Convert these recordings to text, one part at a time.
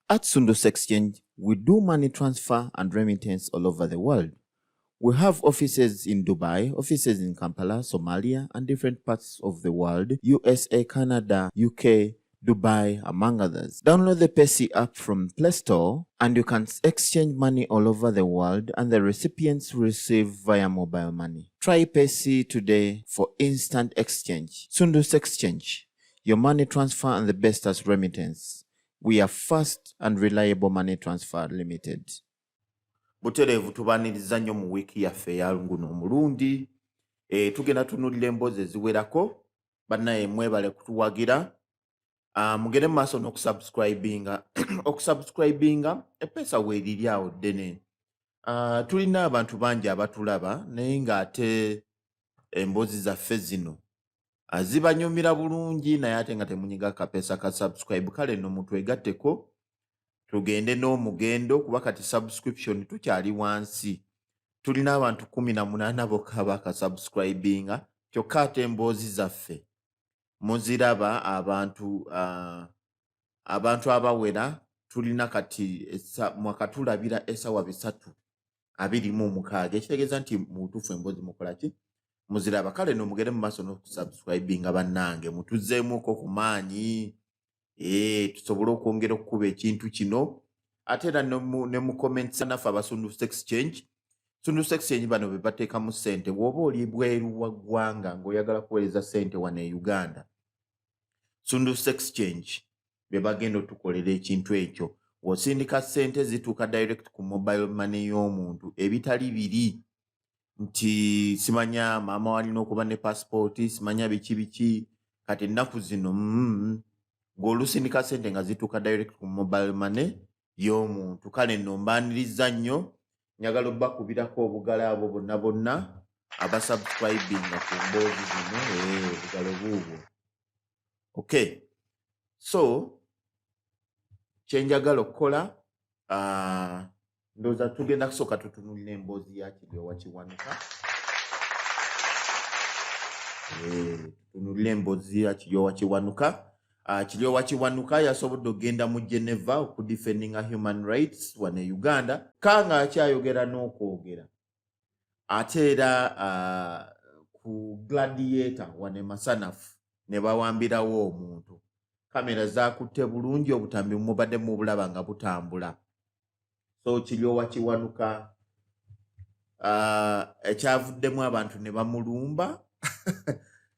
At Sundus Exchange, we do money transfer and remittance all over the world. We have offices in Dubai, offices in Kampala, Somalia, and different parts of the world, USA, Canada, UK, Dubai, among others. Download the Payc app from Play Store and you can exchange money all over the world and the recipients receive via mobile money. Try Payc today for instant exchange. Sundus Exchange, your money transfer and the best as remittance. We are fast and reliable money transfer limited. Butereevu tubaaniriza nnyo mu wiiki yaffe eya guno omulundi. Tugenda tunuulira emboozi eziwerako. Bannaye, mwebale kutuwagira. Mugende mu maaso n'okusubscribinga, okusubscribinga epeesa weeriri awo ddene. Tulina abantu bangi abatulaba, naye ng'ate emboozi zaffe zino zibanyumira bulungi, naye ate nga temunyiga kapeesa ka subscribe. Kale nno mutwegatteko tugende n'omugendo, kuba kati subscription tukyali wansi, tulina abantu 18 bokka bakasubscribinga, kyokka ate emboozi zaffe muziraba abantu abawera. Tulina kati mwakatulabira essaawa 3:26, ekitegeeza nti mu butuufu emboozi mukola ki, muziraba. Kale no mugende mu maaso n'okusubscribinga, bannange, mutuzzeemuko ku maanyi, tusobole okwongera okukuba ekintu kino. Ate era ne mu comments naffe aba Sundus Exchange. Sundus Exchange bano be bateekamu ssente. Bw'oba oli bweru wa ggwanga ng'oyagala kuweereza ssente wano e Uganda, Sundus Exchange be bagenda otukolera ekintu ekyo. Bw'osindika ssente, zituuka direct ku mobile money y'omuntu, ebitali biri nti simanya maama walina okuba ne passport, simanya biki biki. Kati ennaku zino ng'olusindika ssente nga zituuka direct ku mobile money y'omuntu. Kale nno mbaaniriza nnyo, njagala obbakubirako obugalo abo bonna bonna abasubscribinga ku mboozi zino. Obugalo buubwo. Okay, so kyenjagala okukola, ndowooza tugenda kusooka tutunulira emboozi ya Kiryowa Kiwanuka. Tutunulire emboozi ya Kiryowa Kiwanuka. Kiryowa Kiwanuka yasobodde okugenda mu Geneva okudefendinga human rights wano e Uganda, kanga akyayogera n'okwogera. Ate era ku Gladiator wano e Masanafu ne bawambirawo omuntu. Kamera zakutte bulungi obutambi, mubadde mubulaba nga butambula. So Kiryowa Kiwanuka, ekyavuddemu abantu ne bamulumba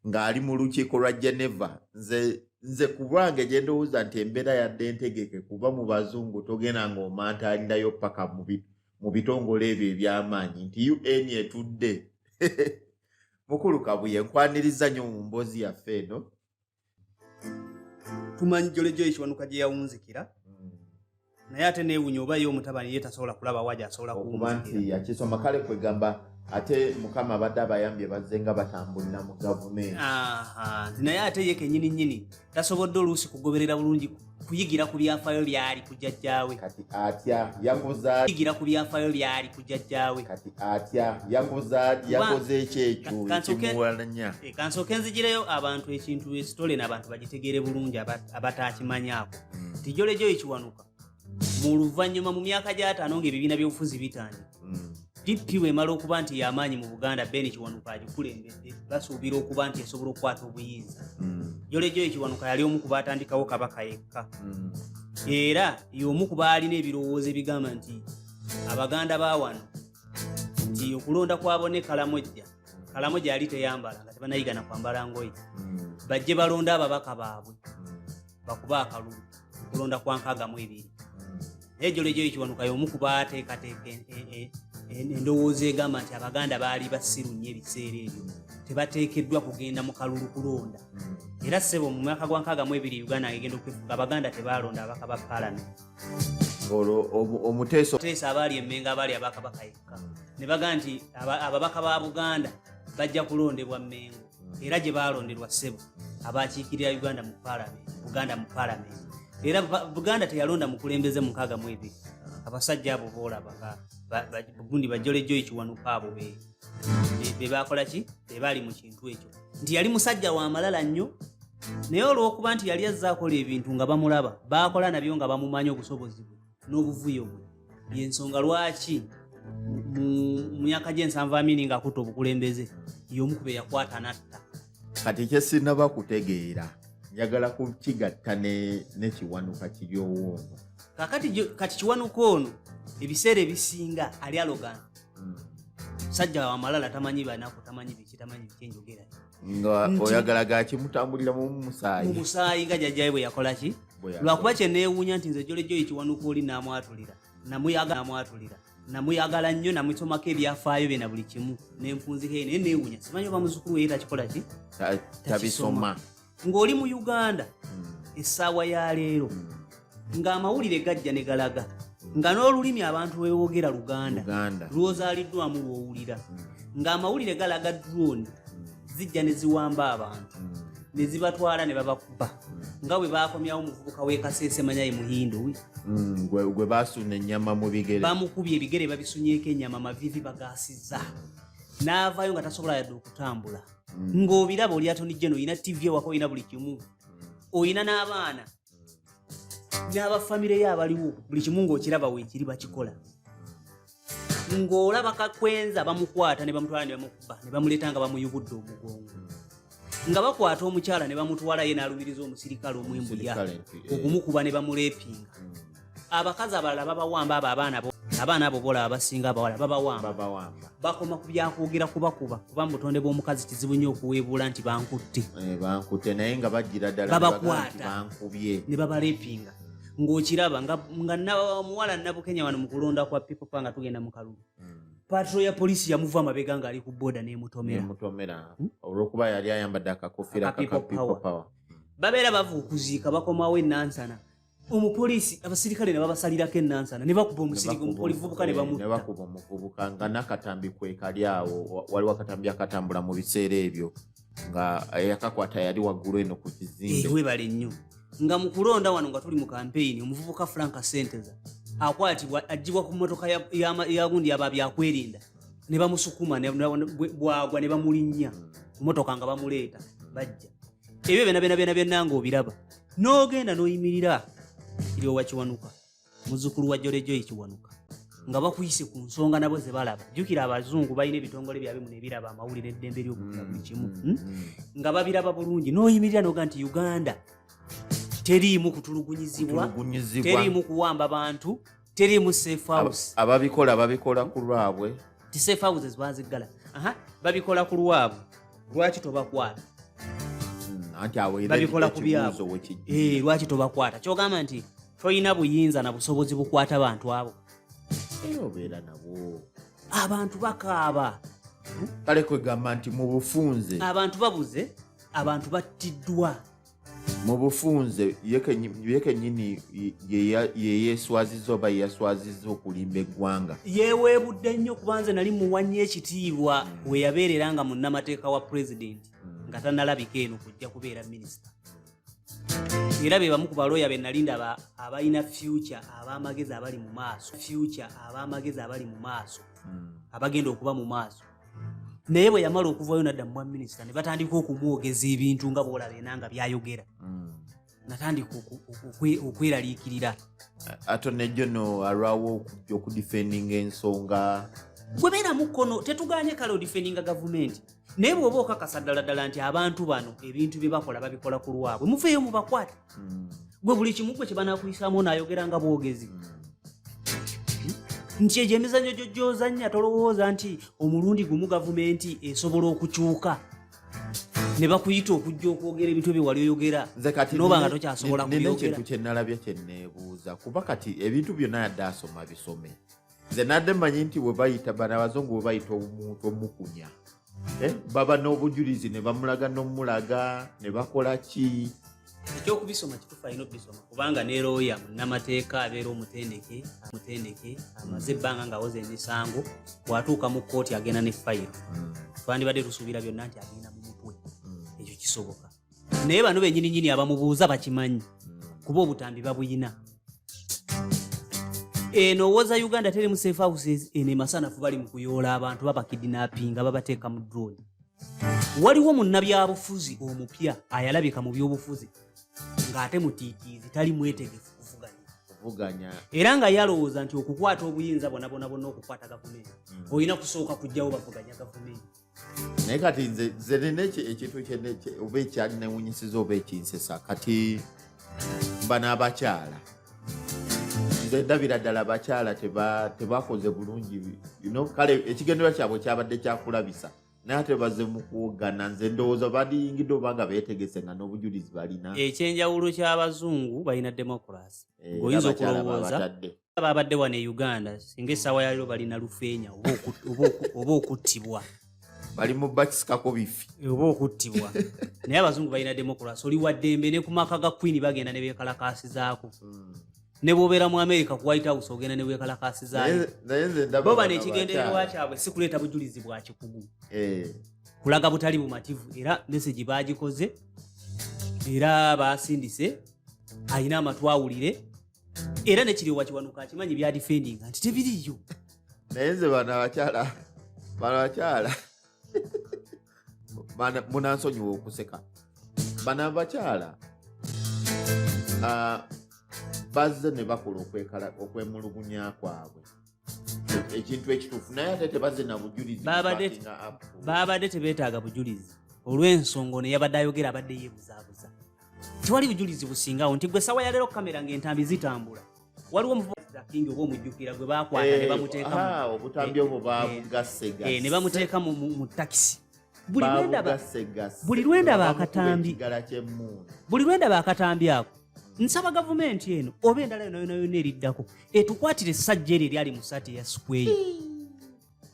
ng'ali mu lukiiko lwa Geneva. Nze ku lwange gye ndowooza nti embeera yadde entegeke, kuba mu bazungu togenda ng'omantaalirayo paka mu bitongole ebyo eby'amaanyi nti UN etudde. Mukulu Kabuye, nkwaniriza nnyo mu mboozi yaffe eno. Tumanyi Jole Joyi Kiwanuka gye yawunzikira, naye ate neewunya oba ye omutabani ye tasobola kulaba wa gy'asobola okuba kuwunzikira. Nti yakisoma kale, kwegamba ate Mukama abadde abayambye, bazze nga batambulira mu gavumenti. Aha, nti naye ate ye kennyini nnyini tasobodde oluusi kugoberera bulungi kuyigira ku byafaayo byali ku jjajjaawe. Kati atya yakoze Kuyigira ku byafaayo byali ku jjajjaawe. Kati atya yakoze yakoze eki ekyo ekimuwalanya? Kansooke nzigireyo abantu ekintu, esitole n'abantu bagitegeere bulungi abatakimanyaako nti Jole Joyi Kiwanuka mu luvannyuma mu myaka gy'ataano ng'ebibiina by'obufuzi bitandika, DP bwemala okuba nti yamaanyi mu Buganda, Ben Kiwanuka agikulembedde, basuubira okuba nti esobola okukwata obuyinza. Jole Joyi Kiwanuka yali omu ku baatandikawo Kabaka Yekka, era y'omu ku baalina ebirowoozo ebigamba nti Abaganda ba wano nti okulonda kwabo ne Kalamojja, Kalamojja yali teyambala nga tebanayiga na kwambala ngoye, bajje balonde ababaka baabwe, bakuba akalulu okulonda kwa 62. Naye Jole Joyi Kiwanuka y'omu ku baateekateeka endowooza egamba nti Abaganda baali basiru nnyo ebiseera ebyo, tebateekeddwa kugenda mu kalulu kulonda. Era ssebo, mu mwaka gwa 62 Uganda ng'egenda okwefuga, Abaganda tebaalonda ababaka ba paalamenti. Olwo omuteeso Teesa abaali Emmengo, abaali abakabaka yekka, ne bagaa nti ababaka ba Buganda bajja kulondebwa Mmengo, era gye baalonderwa, ssebo, abakiikirira Uganda mu paalamenti, Buganda mu paalamenti. Era Buganda teyalonda mukulembeze mu 62. Abasajja abo boolaba nga gundi ba Jole Joyi Kiwanuka abo be bakola ki, be baali mu kintu ekyo, nti yali musajja wa malala nnyo. Naye olw'okuba nti yali azze akola ebintu nga bamulaba, baakola nabyo nga bamumanyi obusobozi bwe n'obuvuyo bwe. Yensonga lwaki mu myaka gy'ensanvu Amini ng'akutte obukulembeze, y'omu ku be yakwata n'atta. Kati kyesinaba kutegeera, njagala kukigatta ne Kiwanuka kiri owoono. Kakati kati Kiwanuka ono ebiseera ebisinga ali arrogant. Musajja wamalala, tamanyi banaku, tamanyi biki, tamanyi biki, enjogera nga oyagala gakimutambulira mu musaayi. Mu musaayi, nga jjajjawe bwe yakola ki. Bwe yakola. Lwakuba kyeneewuunya nti nze Jolly Joy Kiwanuka oli naamwatulira, namwatulira, namuyagala nnyo, namusomako ebyafaayo bye na buli kimu nenfunziko eyo, naye neewuunya simanyi oba muzukulu we ye takikola ki. Tabisoma. Ng'oli mu Uganda essaawa ya leero, ng'amawulire gajja ne galaga nga n'olulimi abantu beeboogera Luganda Luganda. lwozaaliddwamu lw'owulira, ng'amawulire galaga drone zijja ne ziwamba abantu ne zibatwala ne babakuba, nga bwe bakomyawo omuvubuka w'e Kaseese, manyaye Muhindo. Gwe basuna ennyama mu bigere. Bamukubye ebigere babisunyeeko ennyama, mavivi bagasiza, n'avaayo nga tasobola yadde okutambula. Ng'obiraba oli attorney general, olina TV ewaka, olina buli kimu, olina n'abaana n'abafamire ye abaliwo, buli kimu ng'okiraba weekiri bakikola, ng'olaba Kakwenza bamukwata ne bamutwala ne bamukuba ne bamuleeta nga bamuyubudde omugongo, nga bakwata omukyala ne bamutwala ye n'alumiriza omusirikale omwembuya Omusirikale nti, okumukuba ne bamulepinga. Abakazi abalala babawamba, abo abaana abo bolaba basinga abawala babawamba. Babawamba. Bakoma ku byakwogera kubakuba, kuba mu butonde bw'omukazi kizibu nnyo okuweebuula nti bankutte. Bankutte, naye nga bajjira ddala Babakwata. ne bagamba nti bankubye. Ne babalepinga ng'okiraba nga omuwala Nabukenya wano mu kulonda kwa People Power nga tugenda mu kalulu, patrol ya poliisi yamuva amabega ng'ali ku boda n'emutomera. Nemutomera olwokuba yali ayambadde akakofiira Aka aka People People Power. Power. Babeera bava okuziika, bakomawo enansana, omupoliisi abasirikale ne babasalirako enansana ne bakuba omuvubuka ne Ne bamutta. bakuba omuvubuka nga n'akatambi kwe kali awo. Waliwo akatambi akatambula mu biseera ebyo nga eyakakwata yali waggulu eno ku kizimbe. Webale nnyo. Nga mu kulonda wano nga tuli mu kampeyini, omuvubuka Frank Senteza akwatibwa, aggyibwa ku mmotoka ya gundi yaba byakwerinda ne bamusukuma bwagwa ne bamulinnya ku mmotoka nga bamuleeta bajja. Ebyo byonna byonna byonna byonna ng'obiraba, n'ogenda n'oyimirira Kiryowa Kiwanuka, muzzukulu wa Jolly Joy Kiwanuka, nga bakuyise ku nsonga nabo ze balaba. Jjukira abazungu balina ebitongole byabwe muno ebiraba amawulire, eddembe ly'okugira buli kimu, Nga babiraba bulungi, n'oyimirira n'oga nti Uganda teriimu kutulugunyizibwa, Kutulugunyizibwa. teriimu kuwamba bantu, teriimu safe house. Ababikola babikola ku lwabwe. Ti safe houses baziggala. Aha, babikola ku lwabwe, lwaki tobakwata? Anti awo era Babikola ku ekibuuzo byabwe. wekijjira. Lwaki tobakwata? Kyogamba nti toyina buyinza na busobozi bukwata bantu abo? Era obeera nabwo. Abantu bakaaba. Kale kwegamba nti mu bufunze Abantu babuze, abantu battiddwa. Mu bufunze ye kennyini ye yeeswaziza oba yeyaswaziza okulimba eggwanga. Yeeweebudde nnyo, kubanze nali muwa nnyo ekitiibwa we yabeerera nga munnamateeka wa pulezidenti nga tannalabika eno kujja kubeera minisita. Era be bamu ku balooya be nali ndaba abalina future, ab'amagezi abali mu maaso, future, ab'amagezi abali mu maaso, abagenda okuba mu maaso. Naye bwe yamala okuvayo nadda mu bwa minisita ne batandika okumwogeza ebintu nga bwolaba ena nga byayogera, natandika okweraliikirira. Ate nejjo no alwawo okujja okudefendinga ensonga. Gwe beera mukono, tetuganye kale odefendinga gavumenti, naye bw'oba okakasa ddala ddala nti abantu bano ebintu bye bakola babikola ku lwabwe, muveeyo mubakwate. Gwe buli kimu gwe kye banakuyisaamu onaayogera nga bwogezi nti egyo emizannyo gyo gy'ozannya, tolowooza nti omulundi gumu gavumenti esobola okukyuka ne bakuyita okujja okwogera ebintu bye wali oyogera Nze kati noba nga tokyasobola nina kubyogera. ekintu kyenalabye kyenneebuuza, kuba kati ebintu byonna yadde asoma bisome, nze nadde mmanyi nti bwe bayita bano abazungu, bwe bayita omuntu omukunya, baba n'obujulizi ne bamulaga n'omulaga ne bakola ki. Ekyokubisoma kituufu, alina okubisoma, kubanga ne looya munnamateeka abeera omutendeke amaze ebbanga ng'awoza emisango. Bw'atuuka mu kkooti agenda ne fayiro. Twandibadde tusuubira byonna nti agenda mu mutwe, ekyo kisoboka, naye bano bennyininyini abamubuuza bakimanyi kuba obutambi babuyina. Eno owoza Uganda terimu safe houses, eno emasanafu bali mu kuyoola abantu, babakidnappinga, babateeka mu drone. Waliwo munnabyabufuzi omupya ayalabika mu byobufuzi ng'ate mutiitiizi, tali mwetegefu kuvuganya. Kuvuganya. Era nga yalowooza nti okukwata obuyinza bwona bwona bwonna, okukwata gavumenti, olina kusooka kugjawo bavuganya gavumenti. Naye kati nze nina ekintu oba ekyanewunyisiza oba ekinsesa. Kati bano abakyala, nze ndabira ddala abakyala tebakoze bulungi. Kale ekigendererwa kyabwe kyabadde kyakulabisa, naye ate baze mu kuwogana. Nze ndowooza badiyingidde oba nga beetegese nga n'obujulizi balina. Ekyenjawulo ky'abazungu, balina democracy. Ng'oyinza abakyala okulowooza babatadde. Babadde wano e Uganda, singa essaawa yaliro balina lufeenya oba okuttibwa. Bali mu bakisikako bifi. Oba okuttibwa. Naye abazungu balina democracy, oli wa ddembe. Ne ku maka ga queen bagenda ne beekalakaasizaako. Ne bw'obeera mu America, ku White House ogenda ne weekalakaasizaayo. Naye nze ndaba Bo bano bano ekigendererwa abakyala. kyabwe si kuleeta bujulizi bwa kikugu, kulaga butali bumativu. Era message bagikoze era basindise, alina amatu awulire. Era nekiriwa Kiwanuka akimanyi byadifendinga nti tebiriyo. Naye nze bano abakyala munansonyiwa okuseka, bano abakyala bazze ne bakola okwemulugunya kwabwe, ekintu ekituufu, naye ate tebazze na bujulizi backinga up. Babadde tebeetaaga bujulizi olw'ensonga ono yabadde ayogera, abadde yeebuzaabuza. Tewali bujulizi busingawo nti gwe sawa yaleero kamera ng'entambi zitambula. Waliwo omuvubuka King, oba omujjukira, gwe bakwata ne bamuteeka Obutambi obwo babugasegase. Ne bamuteeka mu takisi. Buli lwendaba Babugasegase. Buli lwendaba Bamukuba akatambi ekigala ky'emmundu. Buli lwendaba akatambi ako, nsaba gavumenti eno oba endala yona yona yonna eriddako etukwatire essajja eryo eryali mu saati eya square.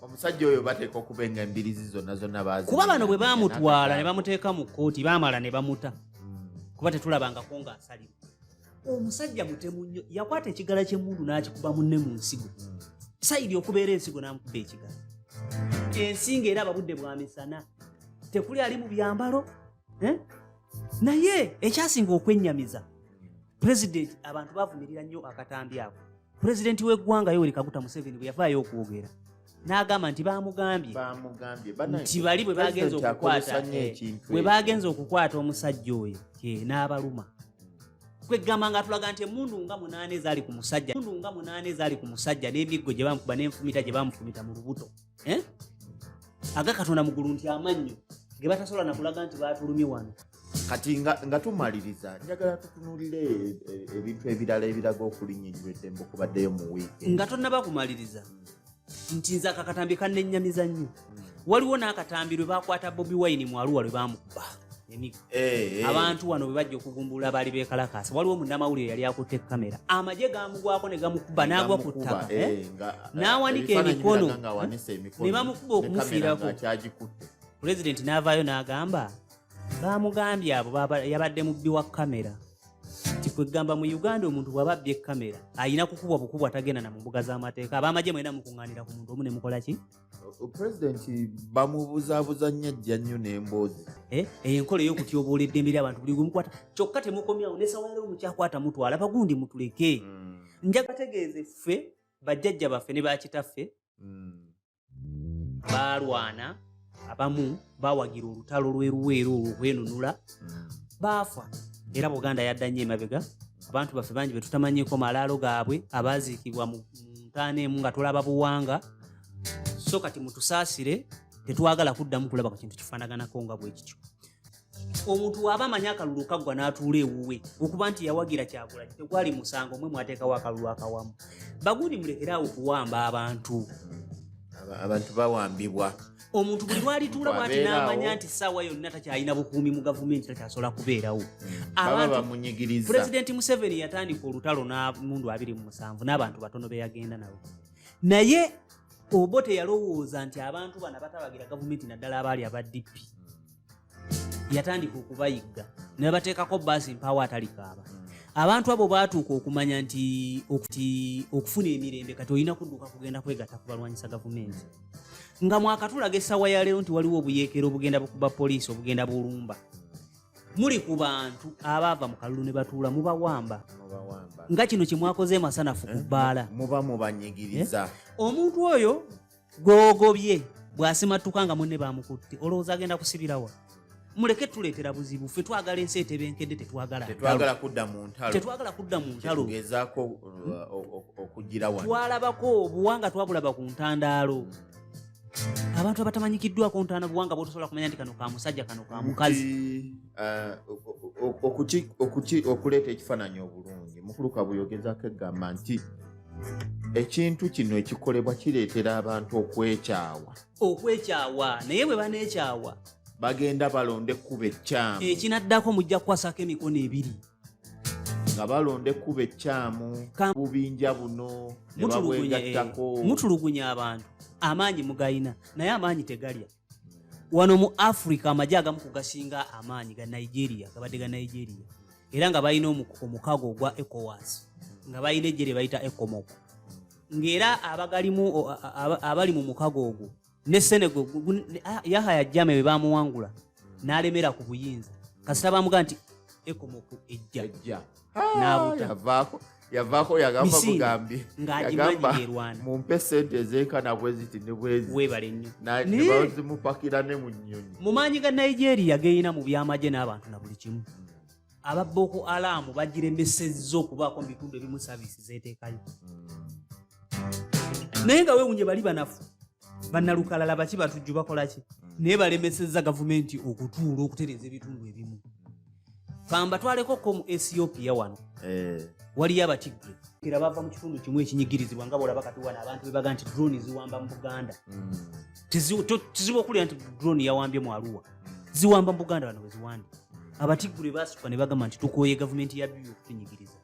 Omusajja oyo bateeka okuba nga embirizi zonna zonna bazi. Kuba bano bwe baamutwala ne bamuteeka mu kkooti, baamala ne bamuta, kuba tetulabangako ng'asalirwa. Omusajja mutemu nnyo. Yakwata ekigala ky'emmundu n'akikuba munne mu nsigo, sayidi okubeera ensigo, n'amukuba ekigala ensinga. Era ababudde bwa misana, tekuli ali mu byambalo, eh? Naye ekyasinga okwennyamiza, pulezidenti, abantu bavumirira nnyo akatambi ako. Pulezidenti w'eggwanga Yoweri Kaguta Museveni bwe yavaayo okwogera n'agamba nti baamugambye Bamugambye nti bali bwe bagenza okukwata ekintu bwe bagenza okukwata omusajja oyo n'abaluma. Kwegamba nga atulaga nti emundu nga 8 ezaali ku musajja, emundu nga 8 ezaali ku musajja, n'emiggo gye bamukuba n'enfumita gye bamufumita mu lubuto, eh? Aga Katonda mu ggulu nti amannyo ge batasobola nakulaga nti baatulumye wano. Kati nga tumaliriza, njagala tutunulire ebintu ebirala ebiraga okulinnyirirwa eddembe okubaddeyo mu wiiki. Nga tonnaba kumaliriza, nti nze akakatambi kannennyamiza nnyo. Waliwo n'akatambi lwe bakwata Bobi Wine mu Aluwa, lwe bamukuba emiggo. Abantu wano bwe bajja okugumbulula baali beekalakaasa, waliwo munnamawulire yali akutte kamera, amagye gamugwako ne gamukuba n'agwa ku Gamukuba, ttaka, eh? N'awanika ebifaananyi emikono, biraga ng'awanise emikono, ne bamukuba ne kamera okumufiirako. ng'akyagikutte. Pulezidenti n'avaayo n'agamba bamugambye abo yabadde mubbi wa kamera, nti kwegamba mu Uganda omuntu bw'aba abbye kamera ayina kukubwa bukubwa, tagenda na mu mbuga z'amateeka. Ab'amagye mwena mukuŋŋaanira ku muntu omu ne mukola ki? Pulezidenti bamubuzaabuza nnyo, ajja nnyo n'emboozi. Eh, eyo enkola ey'okutyoboola eddembe ly'abantu, buli gwemukwata kyokka temukomyawo nesawayo mukyakwata mutwala bagundi mutuleke. Njaga tegeeze, ffe bajjajja baffe ne bakitaffe baalwana, abamu bawagira olutalo lw'eruweero olwo okwenunula, baafa. Era Buganda yadda nnyo emabega. Abantu baffe bangi betutamanyiko malaalo gaabwe, abaziikibwa mu ntaana emu nga tulaba buwanga. So kati mutusaasire, tetwagala kuddamu kulaba ku kintu kifaanaganako nga bwe kityo. Omuntu waaba amanyi akalulu kaggwa n'atuula ewuwe, okuba nti yawagira Kyagulanyi tegwali musango. Mwe mwateekawo akalulu akawamu. Bagundi, mulekeraawo okuwamba abantu. Abantu bawambibwa. Omuntu buli lwalituula bwati Bw'abeeraawo. n'amanya nti essaawa yonna takyalina bukuumi mu gavumenti, takyasobola kubeerawo. Baba bamunyigiriza. Pulezidenti Museveni yatandika olutalo n'mundu 27 n'abantu batono be yagenda nabo, naye obo teyalowooza nti abantu bano abatabagira gavumenti, naddala abaali aba DP, yatandika okubayigga ne bateekako baasi mpaawo atalikaaba. Abantu abo baatuuka okumanya nti okufuna emirembe kati olina kudduka kugenda kwegatta ku balwanyisa gavumenti. Nga mwakatulaga essaawa ya leero nti waliwo obuyeekero obugenda bukuba poliisi, obugenda bulumba, muli ku bantu abaava mu kalulu ne batuula mubawamba. Mubawamba. Nga kino kye mwakoze emasanafu ku bbaala. Muba mubanyigiriza. Omuntu oyo gwogobye Bw'asimattuka nga munne bamukutte, olowooza agenda kusibirawa? Muleke tuleetera buzibu. Ffe twagala ensi etebenkedde, tetwagala ntalo. Tetwagala kudda mu ntalo. Tetwagala kudda mu ntalo. Kyetugezaako okugira wano. Twalabako obuwanga, twabulaba ku ntandaalo, abantu abatamanyikiddwako ntaana, buwanga bwotosobola kumanya nti kano ka musajja, kano ka mukazi. Nti, okuleeta ekifaananyi obulungi, mukulu Kabuye ogezaako egamba nti ekintu kino ekikolebwa kireetera abantu okwekyawa. Okwekyawa, naye bwe baneekyawa, bagenda balonda ekkubo ekkyamu. Ekinaddako mujja kukwasako emikono ebiri. Nga balonda ekkubo ekkyamu, bubinja buno ne babwegattako. Mutulugunya abantu. Amaanyi mugayina, naye amaanyi tegalya. Wano mu Africa amagye agamu kugasinga amaanyi ga Nigeria, gabadde ga Nigeria, era nga balina omukago ogwa ECOWAS, nga balina ejje lye bayita ECOMOG, ng'era abagalimu abali mu mukago ogwo ne Senegal. Yahaya Jammeh bwe bamuwangula n'alemera ku buyinza, kasita bamugaa nti ECOMOG ejja, ejja. N'abuta. Yavaako yagamba Misinde, bugambi ng'agimanyi yagamba, bwerwana. "Mumpe sente ezenkana bwe ziti ne bwezi." Weebale nnyo. Ne bazimupakira ne mu nnyonyi. Mu maanyi ga Nigeria geyina mu byamagye n'abantu na buli kimu, aba Boko Haram bagiremesezza okubaako mu bitundu ebimu service zeteekayo, naye nga weewunye bali banafu, bannalukalala baki, batujju, bakolaki, naye balemesezza gavumenti okutuula okutereeza ebitundu ebimu. Kambatwaleko ko mu Ethiopia wano. Waliyo Abatigre, era bava mu kitundu kimu ekinyigirizibwa, nga bolaba kati wano abantu bebaga nti drone ziwamba mu Buganda. Kizibu okulira nti drone yawambye mu Arua, ziwamba mu Buganda. Bano bweziwambye, Abatigre basituka ne bagamba nti tukooye gavumenti ya Abiy okutunyigiriza.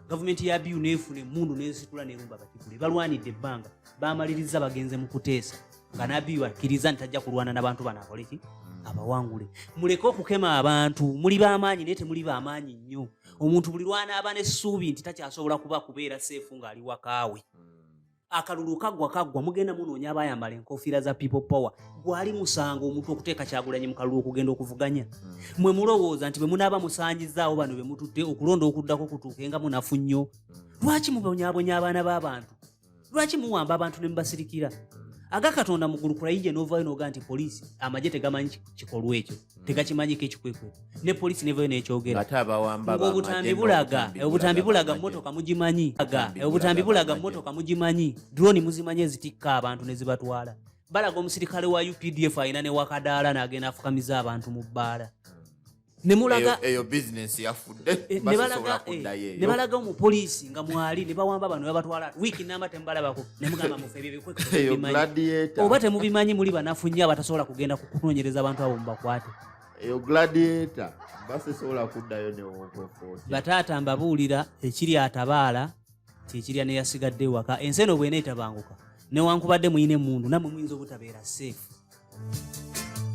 Gavumenti ya Abiy neefuna emundu nesitula nerumba Abatigre. Balwanidde ebbanga, bamaliriza bagenze mu kuteesa, nga n'Abiy akkiriza nti tajja kulwana n'abantu bano, akoleki, abawangule. Muleke okukema abantu. Muli b'amaanyi, naye temuli b'amaanyi nnyo. Omuntu buli lwanaaba n'essuubi nti takyasobola kuba kubeera safe ng'ali wakaawe, akalulu kaggwa, kaggwa, mugenda munoonya abayambala enkofiira za People Power. Gwali musango omuntu okuteeka Kyagulanyi mu kalulu okugenda okuvuganya? Mwe mulowooza nti bwe munaaba musaanyizaawo bano be mututte, okulonda okuddako kutuuke nga munafu nnyo? Lwaki mubonyaabonya abaana b'abantu? Lwaki muwamba abantu ne mubasirikira? Aga Katonda muggulu kulayije n'ovaayo n'ogaa nti poliisi, amagye tegamanyi kikolwa ekyo, tegakimanyiko ekikwekweto, ne poliisi nevayo n'ekyogera. Ate abawamba Ng'obutambi b'amagye bulaga n'obutambi obutambi bulaga b'amagye. Mmotoka mugimanyi. Obutambi Obutambi bulaga bulaga b'amagye. mmotoka mugimanyi, drone muzimanyi ezitikka abantu ne zibatwala. Balaga omusirikale wa UPDF alina ne wakadaala n'agenda afukamiza abantu mu bbaala ne mulaga. Eyo bizinesi yafudde. Ne basobola balaga kuddayo ne eyo. Balaga omupoliisi nga mwali ne bawamba bano, babatwala wiiki namba temubalabako, ne mugamba mufe ebyo ebikwekweto Eyo temubimanyi. Gladiator. Oba temubimanyi, muli banafu nnyo abatasobola kugenda kunoonyereza abantu abo mubakwate. Eyo gladiator basobola kuddayo newokokooti. Bataata, mbabuulira, ekiri atabaala kyekirya neyasigadde ewaka. Ensi eno bwena etabanguka, newankubadde muyina emundu, nammwe muyinza obutabeera safe.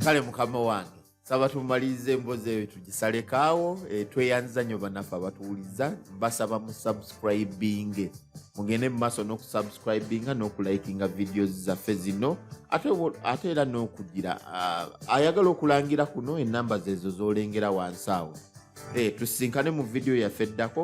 Kale mukama wange, saba tumalirize emboozi eyo tugisalekaawo. Tweyanziza nnyo bannaffe abatuwuliza. Mbasaba mu subscribing, mugende mu maaso n'okusubscribinga n'okulikinga videos zaffe zino, ate era n'okugira ayagala okulangira kuno, enamba zezo z'olengera wansi awo. Tusinkane mu vidiyo yaffe eddako.